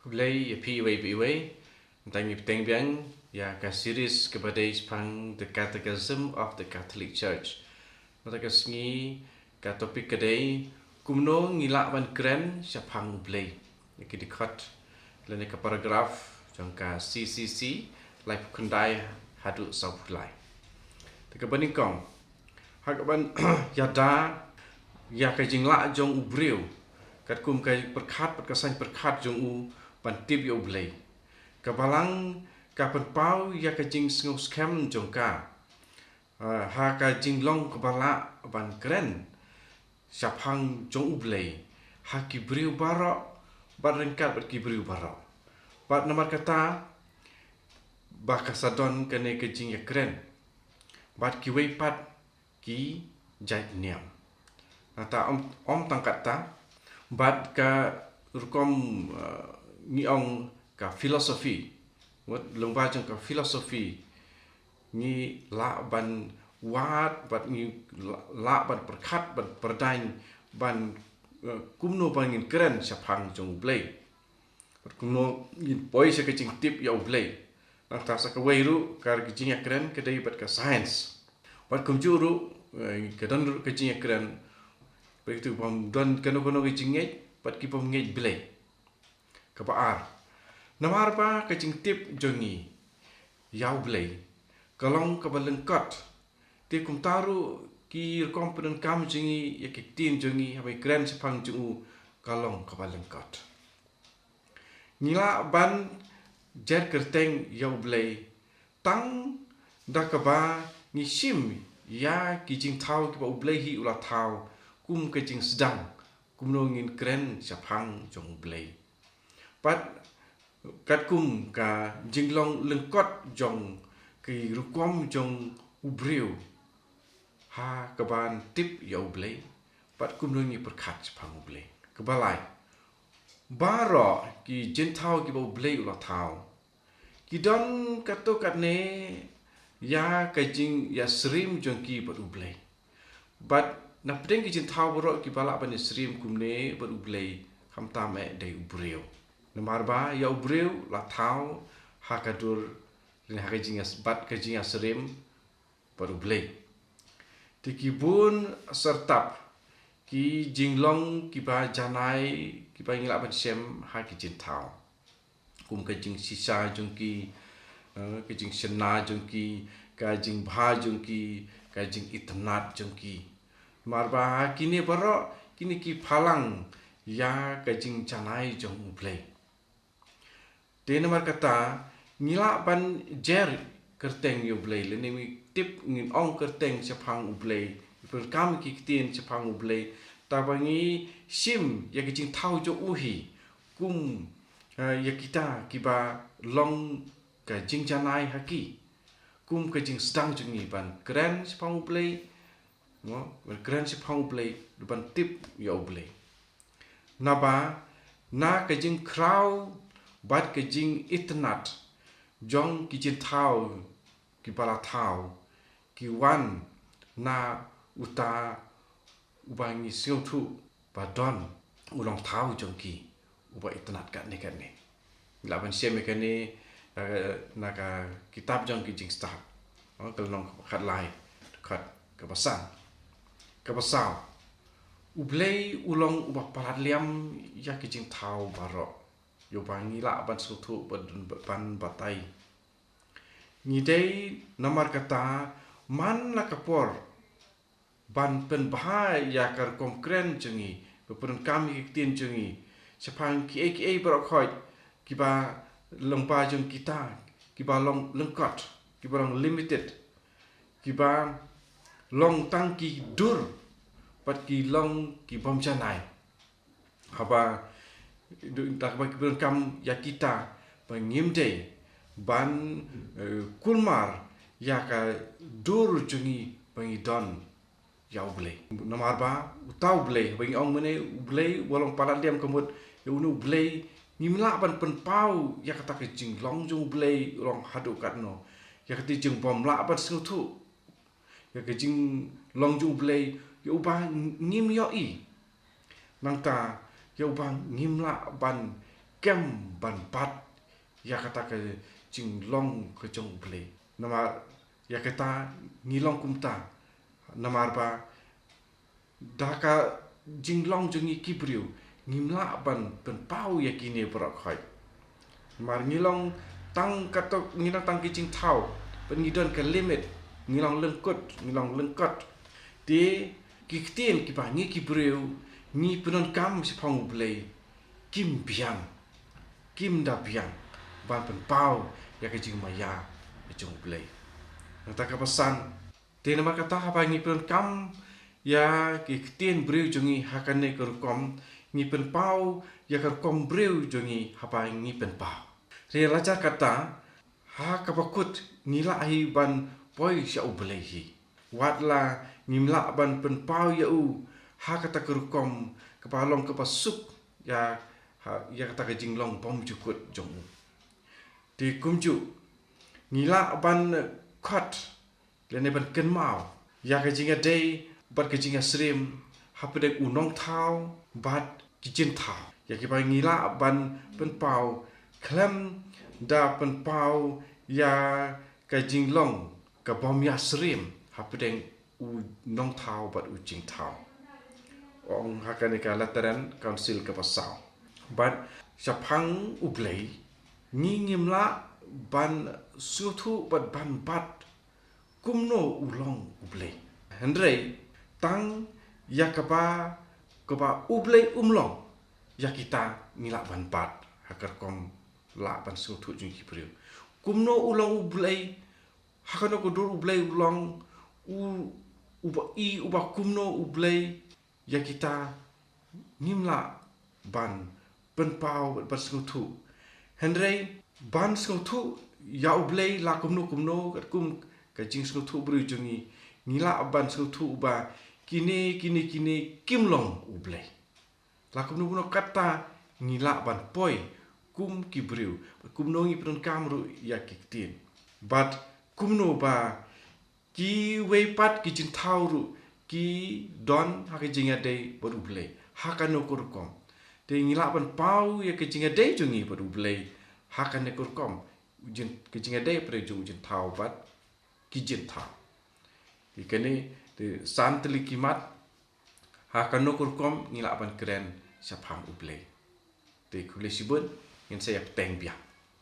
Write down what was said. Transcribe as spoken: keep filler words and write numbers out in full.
Khublei ïa phi iwei pa iwei. Mynta ngi bteng biang ïa ka series kaba dei shaphang The Catechism of the Catholic Church. Mynta ka sngi ka topic ka dei kumno ngi lah ban kren shaphang U Blei. Ïa ki dkhot lane ka paragraph jong ka C C C laiphew khyndai haduh sawphew lai. Te kaba nyngkong, ha kaban ïada ïa ka jinglah jong u briew katkum ka pyrkhat bad ka saiñ pyrkhat jong u ban tip ïa U Blei. Ka Balang ka pynpaw ïa ka jingsngewskhem jong ka, ah, ha ka jinglong kaba lah ban kren shaphang jong U Blei ha ki briew baroh bad ryngkat bad ki briew baroh. Bad namar kata ba ka sa don kane ka jingïakren bad kiwei pat ki jait niam. Nangta ym, ym tang katta, bad ka rukom, eh, ngi ong ka philosophy. Wat lyngba jong ka philosophy ngi lah ban wad, bad ngi lah, lah ban pyrkhat, ban pyrdaiñ, ban, eh, kumno ba ngin kren shaphang jong U Blei. Bad kumno ngin poi sha ka jingtip ïa U Blei. Nangta sa kawei ruh ka jingïakren ka dei bad ka science. Bad kumjuh ruh, eh, ka don ruh ka jingïakren bad kito bym don kano kano ka jingngeit bad ki bym ngeit Blei. Kaba ar, namar ba ka jingtip jong ngi ïa U Blei ka long kaba lyngkot. Te kumta ruh ki rukom pyndonkam jong ngi ïa ki ktien jong ngi haba ngi kren shaphang jong u ka long kaba lyngkot. Ngi lah ban jer kyrteng ïa U Blei tang da kaba ngi shim ïa ki jingthaw kiba U Blei hi u la thaw kum ka jingsdang kumno ngin kren shaphang jong U Blei. Bad katkum ka jinglong lyngkot jong ki rukom jong u briew ha kaban tip ïa U Blei bad kumno ngi pyrkhat shaphang U Blei. Kaba lai, baroh ki jingthaw kiba U Blei u la thaw ki don katto katne ïa ka jingïasyriem jong ki bad U Blei. Bad na pdeng ki jingthaw baroh kiba lah ban ïasyriem kumne bad U Blei, khamtam eh dei u briew. Namar ba ïa u briew la thaw ha ka dur lane ha ka jingïas-, bad ka jingïasyriem bad U Blei. Te ki bun syrtap ki jinglong kiba janai kiba ngi lah ban shem ha ki jingthaw. Kum ka jingshisha jong ki, eh, ka jingshynna jong ki, ka jingbha jong ki, ka jingitynnad jong ki. Namar ba kine baroh kine ki phalang ïa ka jingjanai jong U Blei. Te namar kata ngi lah ban jer kyrteng ïa U Blei lane ngi tip, ngin ong kyrteng shaphang U Blei, pyrkhat ki ktien shaphang U Blei, te ba ngi shim ïa ka jingthaw jong u hi kum, eh, ïa kita kiba long ka jingjanai ha ki, kum ka jingsdang jong ngi ban kren shaphang U Blei, mo, ban kren shaphang U Blei, ban tip ïa U Blei. Naba na ka jingkhraw bad ka jingitynnad jong ki jingthaw kiba la thaw, ki wan na uta uba ngi sngewthuh ba don u longthaw jong ki uba itynnad katne katne. Lah ban shem ïa kane, eh, na ka kitab jong ki Jingstad. Oh, ka lynnong kaba khatlai, dkhot kaba san. Kaba saw, U Blei u long uba palat liam ïa ki jingthaw baroh. Ïa uba ngi lah ban sngewthuh ban, ban batai. Ngi dei namar kata man la ka por ban pynbha ïa ka rukom kren jong ngi, ba pyndonkam ïa ki ktien jong ngi shaphang kiei kiei baroh khoit kiba lyngba jong kita, kiba long lyngkot, kiba long limited, kiba long tang ki dur bad ki long ki bym janai. Haba, da kaba ki pyndonkam ïa kita ba ngim dei ban, eh, kulmar ïa ka dur jong ngi ba ngi don ïa U Blei. Namar ba uta U Blei ba ngi ong mynne U Blei u long palat liam, ka mut ïa une U Blei ngim lah ban pynpaw ïa kata ka jinglong jong U Blei u long haduh katno, ïa kata jingbym lah ban sngewthuh. Ïa ka jinglong jong U Blei, ïa uba ngim ïohi. Nangta ïa uba ngim lah ban kem ban bat ïa kata ka jinglong ka jong U Blei. Namar ïa kata ngi long kumta. Namar ba da ka jinglong jong ngi ki briew, ngim lah ban pynpaw ïa kine baroh khoit. Namar ngi long tang kato, ngi long tang ki jingthaw, ban ngi don ka limit, ngi long lyngkot, ngi long lyngkot. Te ki ktien kiba ngi ki briew ngi pyndonkam shaphang U Blei, kim biang, kim da biang ban pynpaw ïa ka jingmaïa ka jong U Blei. Nangta kaba san, te namar kata haba ngi pyndonkam ïa ki ktien briew jong ngi ha kane ka rukom, ngi pynpaw ïa ka rukom briew jong ngi haba ngi pynpaw. Te la jar kata, ha kaba kut ngi lah hi ban poi sha U Blei hi. Wat la ngim lah ban pynpaw ïa u ha kata ka rukom kaba long kaba suk ïa, ha, ïa kata ka jinglong bymjukut jong u. Te kumjuh ngi lah ban khot lane ban kynmaw ïa ka jingïadei bad ka jingïasyriem hapdeng u nongthaw bad ki jingthaw. Ïa kiba ngi lah ban pynpaw khlem da pynpaw ïa ka jinglong ka bym ïasyriem hapdeng u nongthaw bad u jingthaw. Ong ha kane ka Lateran Council kaba saw. Bad shaphang U Blei ngi ngim lah ban sngewthuh bad ban bat kumno u long U Blei. Hynrei tang ïa kaba, kaba U Blei um long, ïa kita ngi lah ban bat ha ka rukom lah ban sngewthuh jong ki briew. Kumno u long U Blei, ha kano ka dur U Blei u long, u, uba i, uba kumno U Blei, ïa kita ngim lah ban pynpaw bad ban sngewthuh. Hynrei ban sngewthuh ïa U Blei la kumno kumno, katkum ka jingsngewthuh briew jong ngi, ngi lah ban sngewthuh ba kine, kine, kine kim long U Blei. La kumno kumno kata ngi lah ban poi kum ki briew, bad kumno ngi pyndonkam ruh ïa ki ktien. Bad kumno ba kiwei pat ki jingthaw ruh ki don ha ka jingïadei bad U Blei ha kano ka rukom. Te ngi lah ban paw ïa ka jingïadei jong ngi bad U Blei ha kane ka rukom. U jing, ka jingïadei hapdeng jong u jingthaw bad ki jingthaw. Te kane te san tylli ki mat, ha kano ka rukom ngi lah ban kren shaphang U Blei. Te khublei shibun, ngin sa ïa bteng biang.